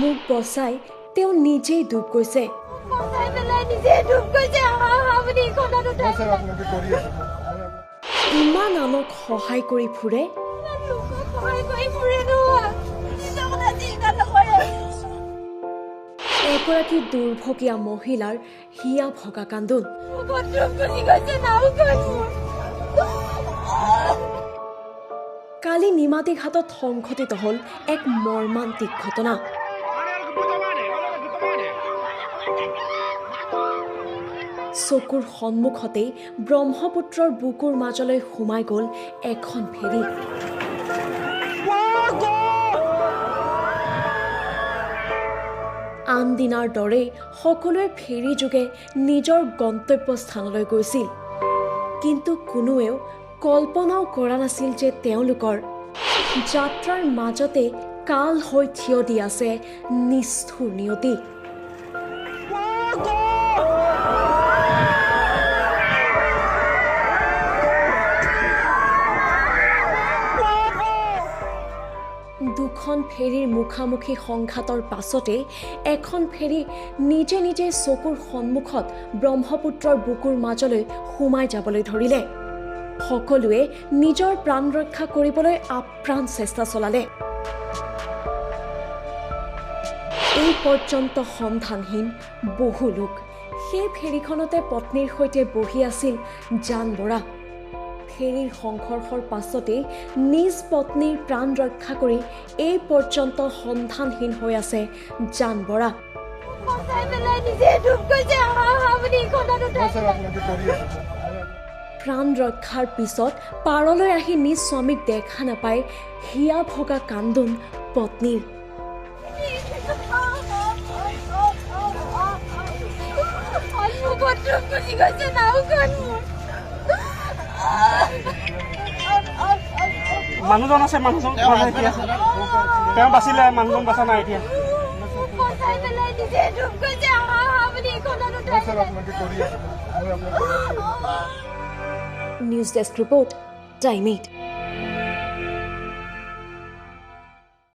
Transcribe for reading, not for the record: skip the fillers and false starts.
মোক বচাই তেওঁ নিজেই ডুব গৈছে। ইমান আনক সহায় কৰি ফুৰে, এগৰাকী দুৰ্ভগীয়া মহিলাৰ হিয়া ভগা কান্দোন। কালি নিমাতী ঘাটত সংঘটিত হ'ল এক মৰ্মান্তিক ঘটনা। চকুৰ সন্মুখতেই ব্ৰহ্মপুত্ৰৰ বুকুৰ মাজলৈ সোমাই গ'ল এখন ফেৰী। আন দিনাৰ দৰেই সকলোৱে ফেৰী যোগে নিজৰ গন্তব্য স্থানলৈ গৈছিল, কিন্তু কোনোৱেও কল্পনাও কৰা নাছিল যে তেওঁলোকৰ যাত্ৰাৰ মাজতে কাল হৈ থিয় দি আছে নিষ্ঠুৰ নিয়তি। দুখন ফেৰীৰ মুখামুখি সংঘাতৰ পাছতেই এখন ফেৰী নিজে নিজে চকুৰ সন্মুখত ব্ৰহ্মপুত্ৰৰ বুকুৰ মাজলৈ সোমাই যাবলৈ ধৰিলে। সকলোৱে নিজৰ প্ৰাণ ৰক্ষা কৰিবলৈ আপ্ৰাণ চেষ্টা চলালে। এই পৰ্যন্ত সন্ধানহীন বহু লোক। সেই ফেৰীখনতে পত্নীৰ সৈতে বহি আছিল জান বৰা। ফেৰীৰ সংঘৰ্ষৰ পাছতেই নিজ পত্নীৰ প্ৰাণ ৰক্ষা কৰি এই পৰ্যন্ত সন্ধানহীন হৈ আছে জান বৰা। প্ৰাণ ৰক্ষাৰ পিছত পাৰলৈ আহি নিজ স্বামীক দেখা নাপাই হিয়া ভগা কান্দোন পত্নীৰ। মানুহজন আছে, মানুহজন তেওঁ বাচিলে, মানুহজন বাচা নাই এতিয়া। News desk report, time 8।